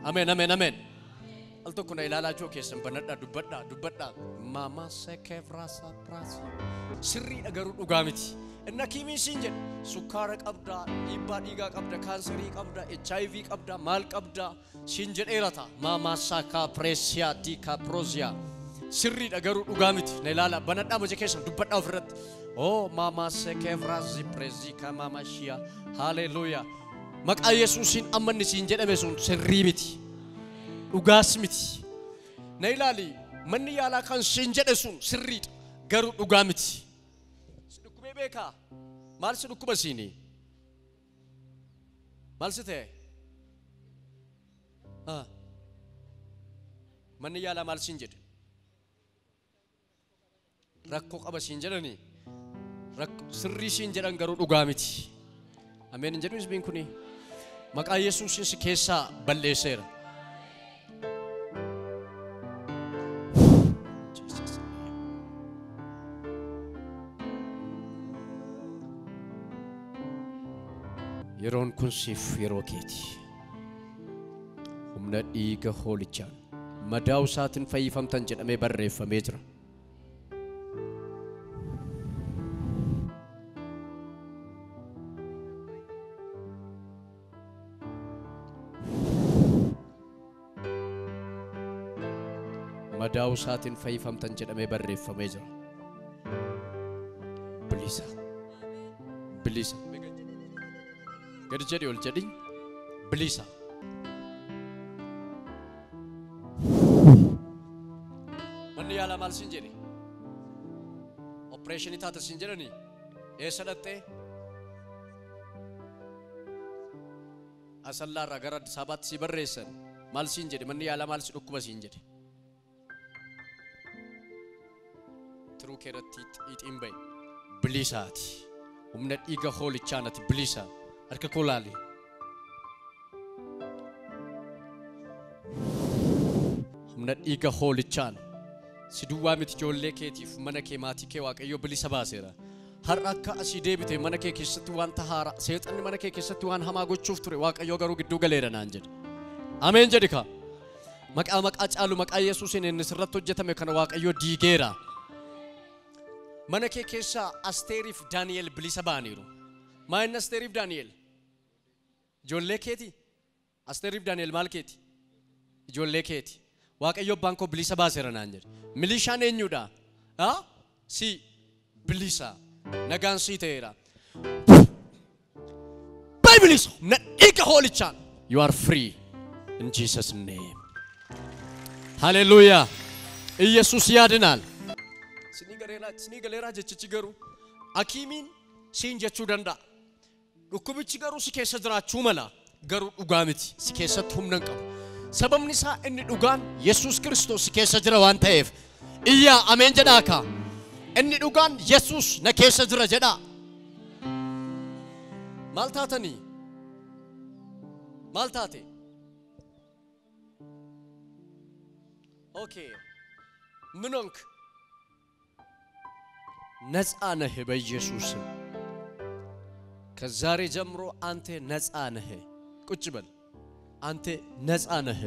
Ameen ameen ameen. Al tokko na ilaalaa jiru keessan banadhaa dubbadhaa dubbadhaa. Maama sekevrasa prasa. Sirriidha garuu dhugaa miti. Inni hakiimiin siin jedhe sukkaara qabdaa, dhiibbaa dhiigaa qabda, kaanserii qabda, HIV qabda, maal qabda siin jedheera ta'a. Maama saka presia dika prozia. Sirriidha garuu dhugaa miti. Na ilaalaa banadhaa boca keessan dubbadhaa ofirratti. Oh maama sekevrasi prezika maama shia. Haleluuyaa. Maqaa Yesuusiin amma inni siin jedhame sun sirrii miti. Dhugaas miti. Na ilaali manni yaalaa kan siin jedhe sun sirriidha garuu dhugaa miti. Si dhukkubee beekaa? Maal si dhukkuba siinii? Maal si ta'e? Manni yaalaa maal siin jedhe? Rakkoo qaba siin jedhanii? Sirrii siin jedhan garuu dhugaa miti. Ameen hin jedhu isbiin kuni. Maqaa Yesuusiin si keessaa balleesseera. Yeroon kun siif yeroo keeti. Humna dhiiga hoolichaan madaa'uu isaatiin fayyifamtan jedhamee barreeffamee jira. Madaa'uu isaatiin fayyifamtan jedhamee barreeffamee jira. Bilisa. Bilisa. Gadi jedhi ol jedhi. Bilisa. Manni yaalaa maal siin jedhe? Opereeshinii taata siin jedhanii? Eessa dhattee? Asallaarraa gara Addis Ababaatti si barreessan. Maal siin jedhe? Manni yaalaa maal si dhukkuba siin jedhe? Tiruu kee irratti xiixiin bahe. Bilisaati. Humna dhiiga hoolichaan ati bilisa. Harka koo laali. Humna dhiiga hoolichaan si duwwaa miti ijoollee keetiif mana kee maatii kee Waaqayyo bilisa baaseera. Har'a akka asii deebite mana kee keessatti wanta haaraa seexanni mana kee keessatti waan hamaa gochuuf ture Waaqayyo garuu gidduu galeera naan jedhe. Ameen jedhi kaa. Maqaa maqaa caalu maqaa Yesuusiin inni sirratti hojjetame kana Waaqayyo diigeera. Mana kee keessaa Asteeriif Daani'el bilisa ba'aniiru. Maa inni Asteeriif Daani'el? Ijoollee keeti? Asteeriif Daani'el maal keeti? Ijoollee keeti. Waaqayyo abbaan koo bilisa baaseera naan jedhe. Milishaan eenyudha? Si bilisa. Nagaan sii ta'eera. Bayi bilisa. Na dhiiga hoolichaan. You are free in Jesus name. Hallelujah. Iyesuus yaadinaal. Sinii galeeraa jechichi garuu hakiimiin siin jechuu danda'a. Dhukkubichi garuu si keessa jiraachuu mala garuu dhugaa miti. Si keessatti humna hin qabu. Sababni isaa inni dhugaan Yesuus Kiristoos si keessa jira waan ta'eef. Iyyaa ameen jedhaa kaa. Inni dhugaan Yesuus na keessa jira jedhaa. Maal taatanii? Maal taate? Okay. ምን ሆንክ? ነፃ ነህ በኢየሱስ ስም። ከዛሬ ጀምሮ አንተ ነፃ ነህ። ቁጭ በል። አንተ ነፃ ነህ።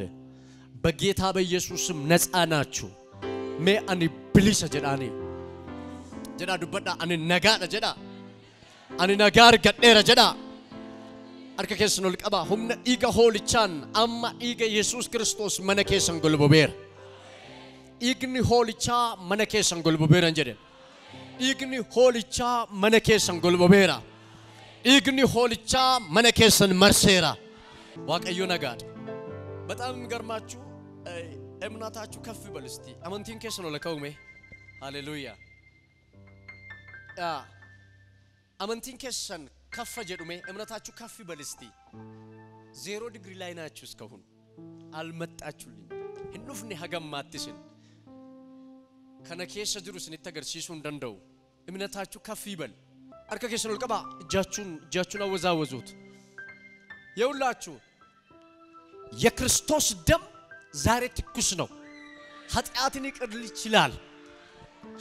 በጌታ በኢየሱስ ስም ነፃ ናችሁ። ሜ አኒ ብሊሰ ጀዳኒ ጀዳ ዱበዳ አኒ ነጋዳ ጀዳ አኒ ነጋር ገዴራ ጀዳ harka keessan ol qabaa. Humna dhiiga hoolichaan amma dhiiga Yesuus Kiristoos mana keessan golbobeera. Dhiigni hoolichaa mana keessan golbobeera hin jedhen. Dhiigni hoolichaa mana keessan golbobeera. Dhiigni hoolichaa mana keessan marseera. Waaqayyo nagaadha. በጣም የሚገርማችሁ እምነታችሁ ከፍ ይበል እስቲ። Amantiin keessan ol ka'ume. Haleluuyaa. Amantiin keessan ከፍ jedhume እምነታችሁ ከፍ ይበል እስቲ። 0 ዲግሪ ላይ ናችሁ እስካሁን አልመጣችሁልኝ። Hin dhufne hagammaatti isin. Kana keessa jiru isinitti agarsiisuu hin danda'u. እምነታችሁ ከፍ ይበል። Harka keessan ol qabaa. እጃችሁን አወዛወዙት። የሁላችሁ የክርስቶስ ደም ዛሬ ትኩስ ነው። ኃጢአትን ይቅር ሊል ይችላል።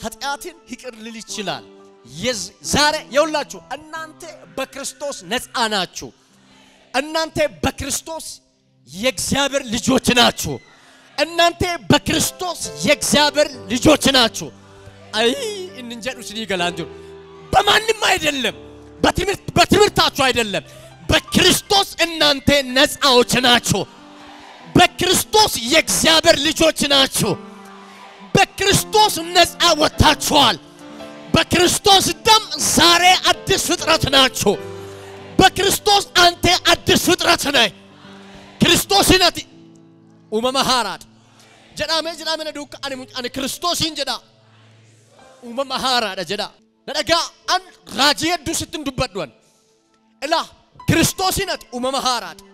ኃጢአትን ይቅር ሊል ይችላል። ዛሬ የሁላችሁ እናንተ በክርስቶስ ነፃ ናችሁ። እናንተ በክርስቶስ የእግዚአብሔር ልጆች ናችሁ። እናንተ በክርስቶስ የእግዚአብሔር ልጆች ናችሁ። አይ እንንጀዱ ስኒ ገላንጆ በማንም አይደለም፣ በትምህርታችሁ አይደለም። በክርስቶስ እናንተ ነፃዎች ናችሁ። በክርስቶስ የእግዚአብሔር ልጆች ናችሁ። በክርስቶስ ነፃ ወጥታችኋል። በክርስቶስ ደም ዛሬ አዲስ ፍጥረት ናችሁ። በክርስቶስ አንተ አዲስ ፍጥረት ነህ። ክርስቶስን ati uumama haaraadha. Jedhamee jedhamee na duukaa ani Kiristoosiin jedha. Uumama haaraadha jedha. Na dhagaa an raajii hedduu sitti hin dubbadhu an. Ilaa Kiristoosiin ati uumama haaraadha.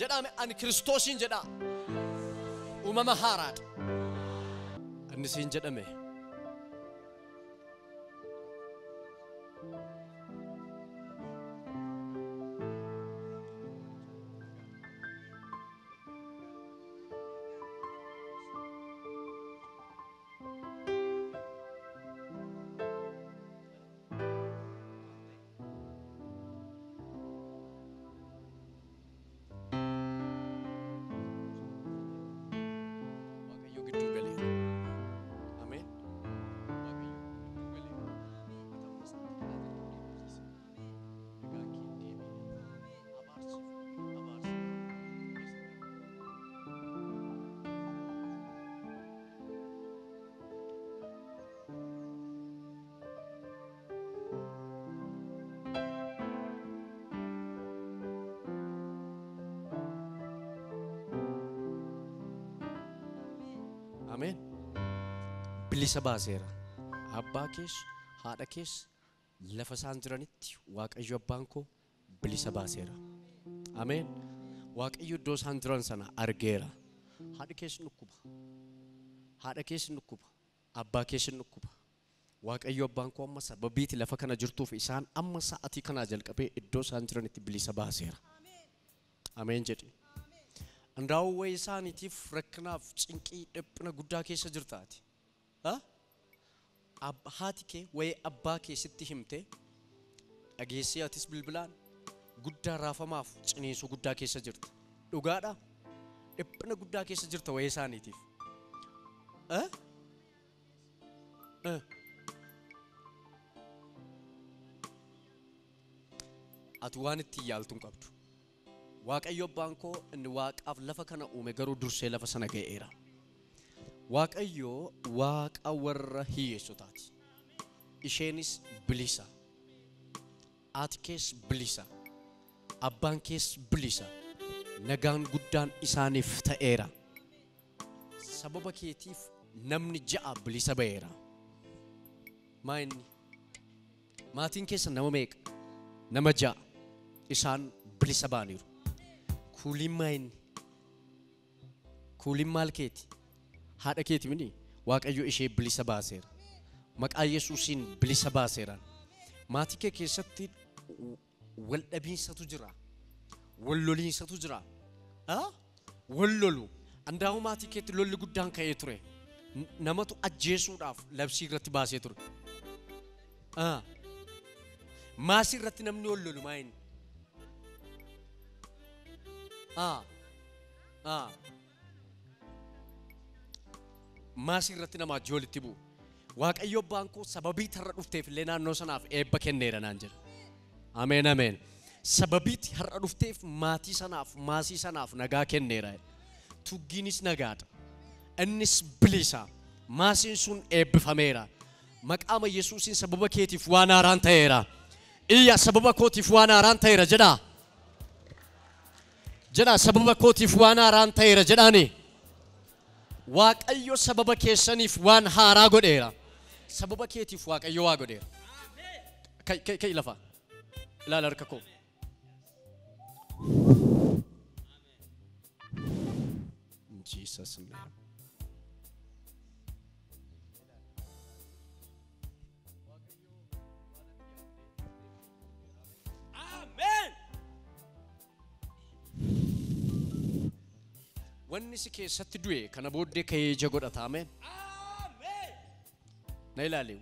Jedhame ani Kiristoosiin jedha. Uumama haaraadha. Inni siin jedhame. Ameen. Bilisa baaseera. Abbaa kees, haadha kees lafa isaan jiranitti Waaqayyo abbaan koo bilisa baaseera. Ameen. Waaqayyo iddoo isaan jiran sana argeera. Haadhi kees dhukkuba. Haadha kees dhukkuba. Abbaa kees dhukkuba. Waaqayyo abbaan koo amma sababiiti lafa kana jirtuuf isaan amma sa'atii kanaa jalqabee iddoo isaan jiranitti bilisa baaseera. Ameen jedhi. Andaa'u wayii isaaniitiif rakkinaaf cinqii dhiphina guddaa keessa jirtaati. Haati kee wayii abbaa kee sitti himte dhageessee atis bilbilaan guddaa raafamaaf ciniinsuu guddaa keessa jirta. Dhugaadha? Dhiphina guddaa keessa jirta wayii isaaniitiif. Ati waan itti yaaltu hin qabdu. Waaqayyo abbaan koo inni waaqaaf lafa kana uume garuu dursee lafa sana ga'eera. Waaqayyo waaqa warra hiyyeessotaati. Isheenis bilisa. Ati kees bilisa. Abbaan kees bilisa. Nagaan guddaan isaaniif ta'eera. Sababa keetiif namni ja'a bilisa ba'eera. Maa inni? Maatiin keessa nama meeqa? Nama ja'a. Isaan bilisa ba'aniiru. Kuuliin maa inni? Kuuliin maal keeti? Haadha keeti mini? Waaqayyo ishee bilisa baaseera. Maqaa Yesuusiin bilisa baaseera. Maatii kee keessatti wal dhabiinsatu jira. Wal loliinsatu jira. Wal lolu. Andaa'u maatii keetti lolli guddaan ka'ee ture. Namatu ajjeesuudhaaf labsii irratti baasee ture. Maasii irratti namni wal lolu maa inni? Maasii irratti nama ajji walitti bu'u. Waaqayyo abbaan koo sababii har'a dhufteef illee naannoo sanaaf eebba kenneera naan jedha. Ameen ameen. Sababii har'a dhufteef maatii sanaaf maasii sanaaf nagaa kenneera. Tuggiinis nagaadha. Innis bilisa. Maasiin sun eebbifameera. Maqaama Yesuusiin sababa keetiif waan haaraan ta'eera. Iyya sababa kootiif waan haaraan ta'eera jedhaa. Jedha sababa kootiif waan haaraan ta'eera jedhaani. Waaqayyo sababa keessaniif waan haaraa godheera. Sababa keetiif Waaqayyo waa godheera. Ka'i lafa. Ilaala harka koo. In Jesus name. Amen. Wanni si keessatti du'e kana booddee ka'ee ija godhata. Ameen. Na ilaali.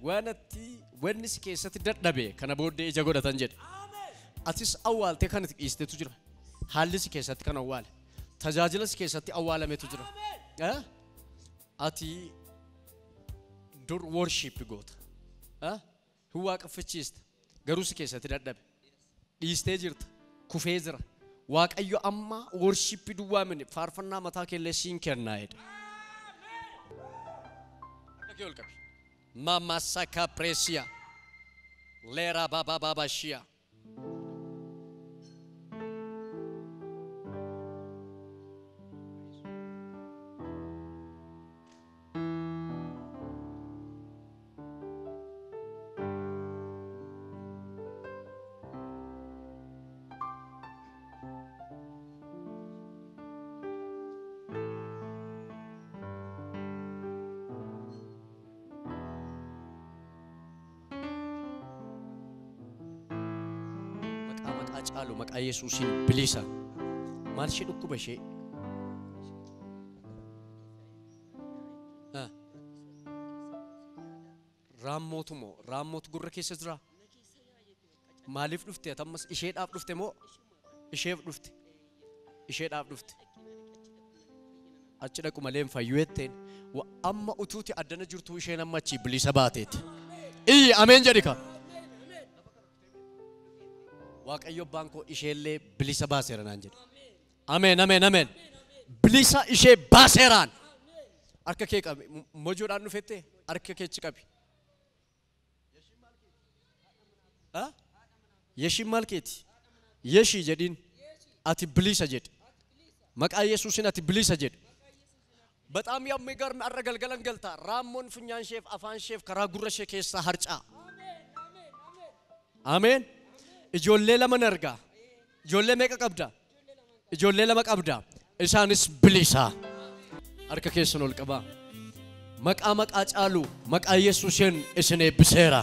Wanni si keessatti dadhabe kana booddee ija godhatan jedhe. Atis awwaaltee kan itti dhiistetu jira. Haalli si keessatti kan awwaale. Tajaajila si keessatti awwaalametu jira. Ati dur worship goota. Hin waaqeffachiista. Garuu si keessatti dadhabe. Dhiistee jirta. Kufee jira. Waaqayyo amma worship duwwaa mini faarfannaa mataa keellee siin kennaa jedha. Harka kee ol qabi. Mama saka presia. Lera baba baba shia. Maqaa caalu maqaa Yesuusiin bilisa. Maal ishee dhukkuba ishee? Raammootu moo? Raammootu gurra keessa jira? Maaliif dhufte? Ati ammas isheedhaaf dhufte moo? Isheef dhufte. Isheedhaaf dhufte. Achi dhaqu malee hin fayyu jetteen. Amma utuuti addana jirtu isheen amma achii bilisa baateeti. Iyyi ameen jedhi ka. Waaqayyo abbaan koo isheellee bilisa baaseera naan jedhe. Ameen ameen ameen. Bilisa ishee baaseeraan. Harka kee qabi. Mojoodhaan dhufette harka keechi qabi. Yeshiin maal keeti? Yeshii jedhiin ati bilisa jedhi. Maqaa Yesuusin ati bilisa jedhi. በጣም የሚገርም አረ ገልገለን ገልታ ራሞን ፉኛን ሼፍ አፋን ሼፍ ከራ ጉረ ሼ ኬሳ ሀርጫ አሜን። Ijoollee lama nargaa. Ijoollee meeqa qabda? Ijoollee lama qabda. Isaanis bilisa. Harka keessan ol qabaa. Maqaa maqaa caalu maqaa Yesuusiin isin eebbiseera.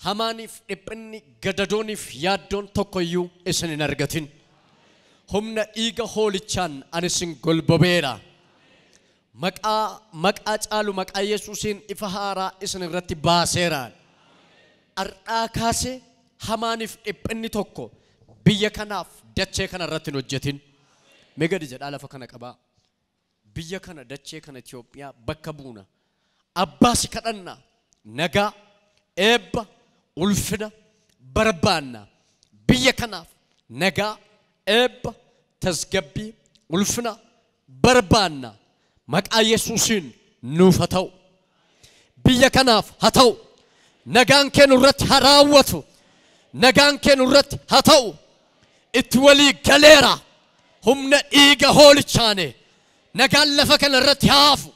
Hamaaniif dhiphinni gadadooniif yaaddoon tokkoyyuu isin hin argatin. Humna dhiiga hoolichaan ani isin golbobeera. Maqaa maqaa caalu maqaa Yesuusiin ifa haaraa isin irratti baaseera. Har'aa kaasee hamaaniif dhiphinni tokko biyya kanaaf dachee kana irratti hin hojjetin. Mee gadi jedhaa lafa kana qabaa. Biyya kana dachee kana Itoophiyaa bakka buuna. Abbaa si kadhanna. Nagaa, eebba, ulfina barbaanna. Biyya kanaaf nagaa, eebba, tasgabbii, ulfina barbaanna. Maqaa Yesuusiin nuuf haa ta'u. Biyya kanaaf haa ta'u. Nagaan kee nurratti haa raawwatu. Nagaan kee nurratti haa ta'u. Itti walii galeera. Humna dhiiga hoolichaane. Nagaan lafa kana irratti haa hafu.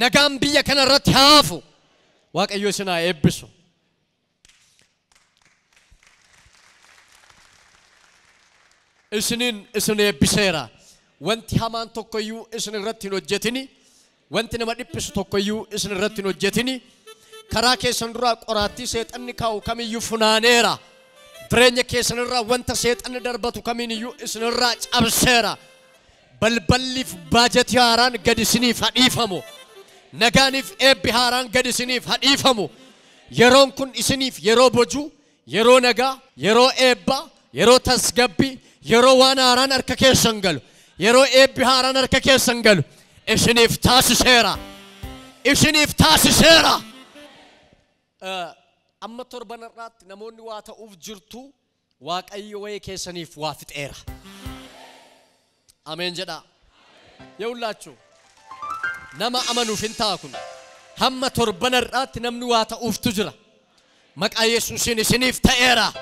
Nagaan biyya kana irratti haa hafu. Waaqayyo isin haa eebbisu. Isiniin isin eebbiseera. Wanti hamaan tokkoyyuu isin irratti hin hojjetini. Wanti nama dhiphisu tokkoyyuu isin irratti hin hojjetini. Karaa keessan duraa qoraattii seexanni kaa'u kamiyyuu funaaneera. Jireenya keessan irraa wanta seexanni darbatu kamiiniyyuu isin irraa cabseera. Balballiif baajetii haaraan gad isiniif haa dhiifamu. Nagaaniif eebbi haaraan gad isiniif haa dhiifamu. Yeroon kun isiniif yeroo bojuu, yeroo nagaa, yeroo eebbaa, yeroo tasgabbii, yeroo waan haaraan harka keessan galu, yeroo eebbi haaraan harka keessan galu isiniif taasiseera. Isiniif taasiseera. Amma torban irraatti namoonni waa ta'uuf jirtu Waaqayyo wayii keessaniif waa fixeera. Ameen jedhaa. Yehullaachuu nama amanuuf hin ta'a kun. Hamma torban irraatti namni waa ta'uuftu jira. Maqaa Yesuusiin isiniif ta'eera.